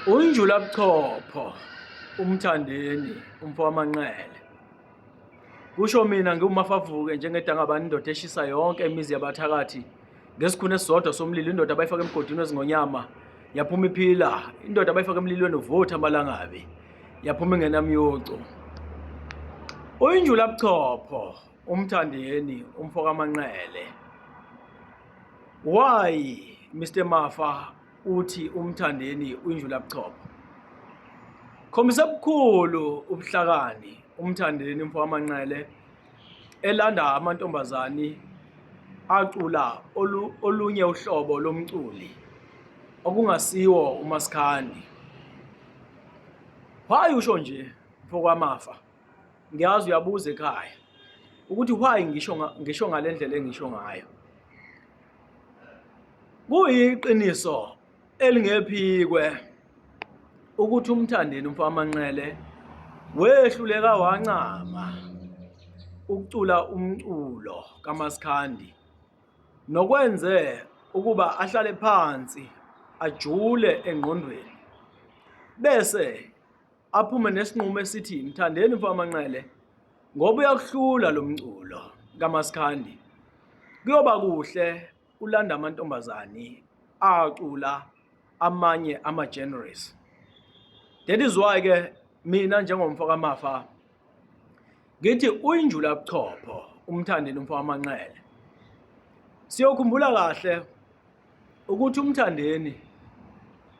Uyinjulabuchopho uMthandeni umfo waManqele. Kusho mina ngiwumafavuke njengedangabani indoda eshisa yonke imizi yabathakathi ngesikhuni esisodwa somlilo indoda abayifaka emgodini wezingonyama yaphuma iphila indoda abayifaka emlilweni uvutha amalangabi yaphuma ingenamyocu. Uyinjulabuchopho uMthandeni umfo kaManqele. Why Mr Mafa uthi uMthandeni uyinjulabuchopho? Khombisa bukhulu ubuhlakani uMthandeni umfo kaManqele elanda amantombazane acula olunye uhlobo lomculi okungasiwo uMaskandi. Why usho nje mfo kaMafa? Ngiyazi uyabuza ekhaya ukuthi why ngisho ngale ndlela engisho ngayo. Kuyiqiniso elingephikwe ukuthi uMthandeni umfo waManqele wehluleka wancama ukucula umculo kaMaskandi nokwenze ukuba ahlale phansi ajule engqondweni bese aphume nesinqumo esithi Mthandeni mfo waManqele ngoba uyakuhlula lo mculo kaMaskandi kuyoba kuhle ulanda amantombazane acula amanye ama-genres. That is why ke mina njengomfo kaMafa ngithi uyinjula buchopho uMthandeni umfo waManqele. Siyokhumbula kahle ukuthi uMthandeni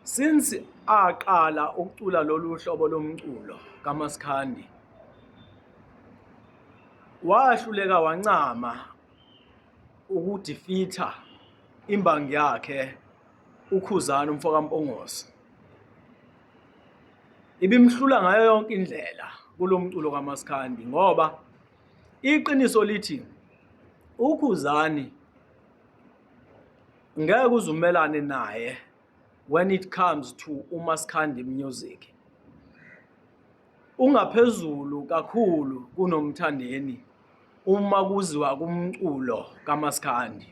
since aqala ukucula lolu hlobo lomculo kaMaskandi wahluleka wancama ukudefeatha imbangi yakhe uKhuzani umfo kaMpongose. Ibimhlula ngayo yonke indlela kulo mculo kaMaskandi ngoba iqiniso lithi uKhuzani ngeke uzumelane naye when it comes to uMaskandi music. Ungaphezulu kakhulu kunoMthandeni uma kuziwa kumculo kaMaskandi.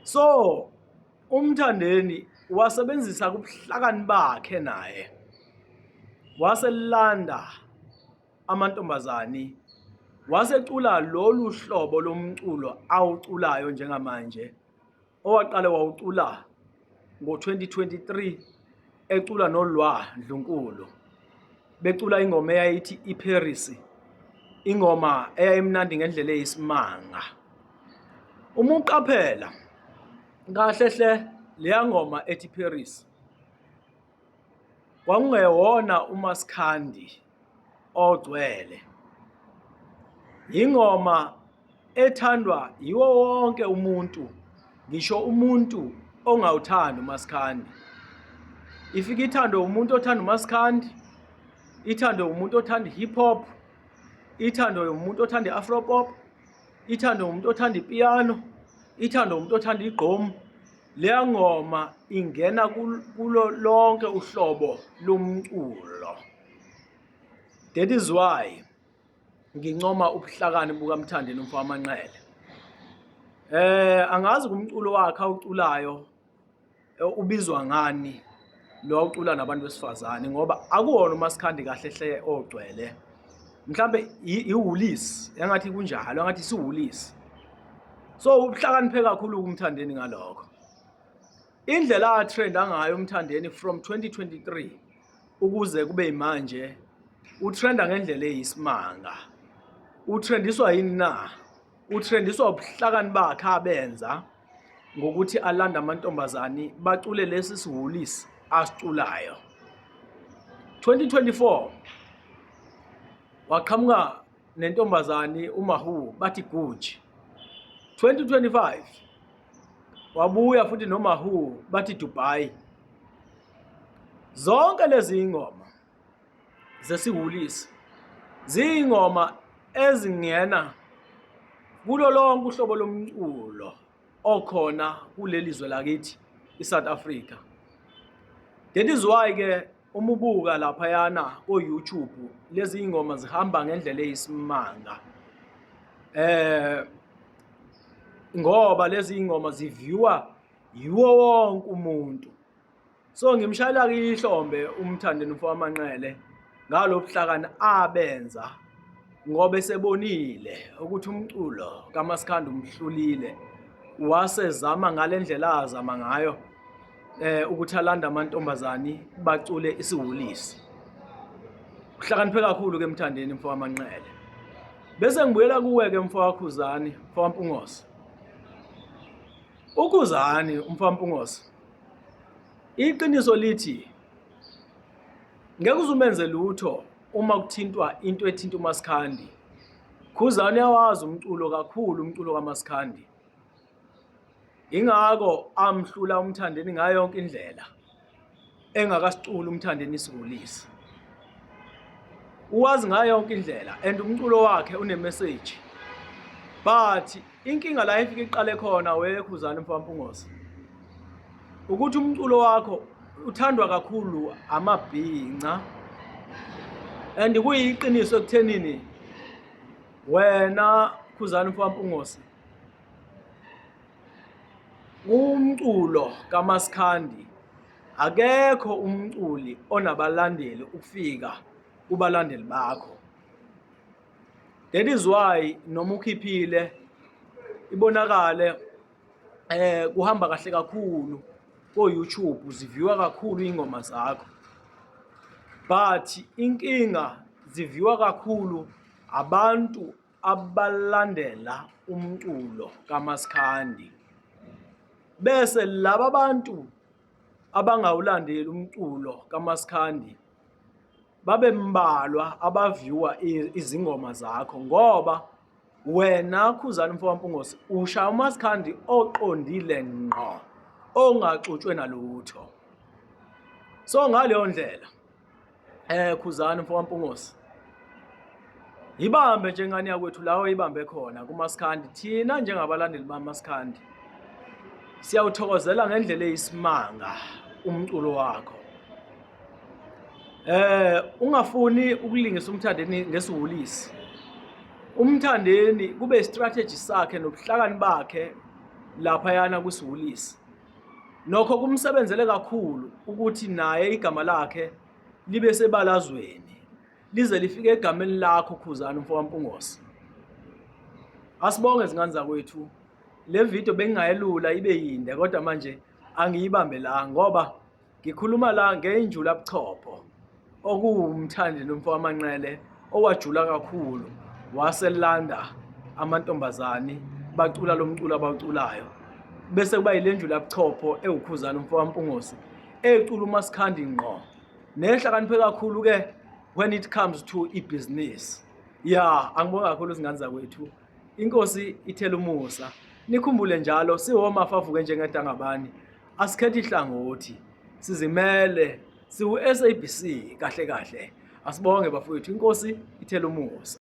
So uMthandeni wasebenzisa kubuhlakani bakhe naye waselanda amantombazane wasecula lolu hlobo lomculo awuculayo njengamanje owaqale wawucula ngo-2023 ecula noLwa Ndlunkulu becula ingoma eyayithi iParis ingoma eyayimnandi ngendlela eyisimanga. Uma uqaphela kahle hle leya ngoma ethi Paris kwakungewona uMaskandi ogcwele. Yingoma ethandwa yiwo wonke umuntu ngisho umuntu ongawuthandi uMaskandi. Ifike ithandwe umuntu othanda uMaskandi, ithandwe umuntu othanda i-hip hop, ithandwe umuntu othanda i-afro pop, ithandwe umuntu othanda ipiyano, ithandwe umuntu othanda igqomu. Leya ngoma ingena kulo lonke uhlobo lomculo. That is why ngincoma ubuhlakani bukaMthandeni umfo waManqele. Angazi kumculo wakhe awuculayo ubizwa ngani lo awucula nabantu besifazane ngoba akuwona uMaskandi kahle hle ogcwele. Mhlambe iwulisi engathi kunjalo engathi isiwulisi. So ubuhlakaniphe kakhulu kuMthandeni ngalokho. Indlela atrenda ngayo uMthandeni from 2023 ukuze kube manje utrenda ngendlela eyisimanga. Utrendiswa yini na? Utrendiswa ubuhlakani bakhe abenza ngokuthi alanda amantombazane bacule lesi siwulisi asiculayo. 2024 waqhamuka nentombazane uMahu bathi Gucci. 2025 wabuya futhi noMahu bathi Dubai. Zonke lezi ingoma zesihulisi ziyingoma ezingena kulo lonke uhlobo lomculo okhona kuleli zwe lakithi iSouth Africa. That is why ke uma ubuka laphayana ko-YouTube lezi ingoma zihamba ngendlela eyisimanga. Ngoba lezi ingoma ziviewa yiwo wonke umuntu. So ngimshayela-ke ihlombe uMthandeni mfokaManqele ngalobuhlakani abenza ngoba esebonile ukuthi umculo kaMaskandi umhlulile wasezama ngale ndlela azama ngayo ukuthi alande amantombazane bacule isiwulisi. Uhlakaniphe kakhulu ke Mthandeni mfokaManqele. Bese ngibuyela kuwe ke mfokaKhuzani, mfokaMpungose. UKhuzani umfokaMpungose iqiniso lithi ngeke uzumenze lutho uma kuthintwa into ethinta uMaskandi. Khuzani uyawazi umculo kakhulu umculo kaMaskandi. Ingakho amhlula uMthandeni ngayo yonke indlela engakasiculi uMthandeni isikulisi. Uwazi ngayo yonke indlela and umculo wakhe une-message. But inkinga la ifike iqale khona wekhuzani mfampungosi ukuthi umculo wakho uthandwa kakhulu amabhinca and kuyiqiniso ekuthenini wena Khuzani mfampungosi Umculo kaMaskandi akekho umculi onabalandeli ukufika kubalandeli bakho. That is why noma ukhiphile ibonakale kuhamba kahle kakhulu ko-YouTube ziviwa kakhulu iy'ngoma zakho but inkinga ziviwa kakhulu abantu abalandela umculo kaMaskandi bese laba bantu abangawulandeli umculo kaMaskandi babe mbalwa abaviwa izingoma zakho ngoba wena Khuzani mfokaMpungose ushaya uMaskandi oqondile ngqo ongaxutshwe nalutho. So ngaleyo ndlela Khuzani mfokaMpungose ibambe nje ngane yakwethu la oyibambe khona kuMaskandi. Thina njengabalandeli baMaskandi siyawuthokozela ngendlela eyisimanga umculo wakho. Ungafuni ukulingisa uMthandeni ngesiwulisi. UMthandeni kube strategy sakhe nobuhlakani bakhe laphayana kwisiwulisi. Nokho kumsebenzele kakhulu ukuthi naye igama lakhe libe sebalazweni lize lifike egameni lakho Khuzani mfokaMpungose. Asibonge zingane zakwethu. Le video bengingayelula ibe yinde kodwa manje angiyibambe la ngoba ngikhuluma la ngenjula buchopho okuwumthandi nomfokaManqele owajula kakhulu waselanda amantombazane bacula lo mculo abawuculayo bese kuba yile njula buchopho ewuKhuzani umfokaMpungose ecula uMaskandi ngqo nehlakaniphe kakhulu ke when it comes to ibhizinisi. Ya, angibonga kakhulu izingane zakwethu. Inkosi ithela umusa. Nikhumbule njalo siwomafa avuke njengedangabani. Asikhethi hlangothi. Sizimele siwu SABC kahle kahle. Asibonge bafowethu inkosi ithela umusa.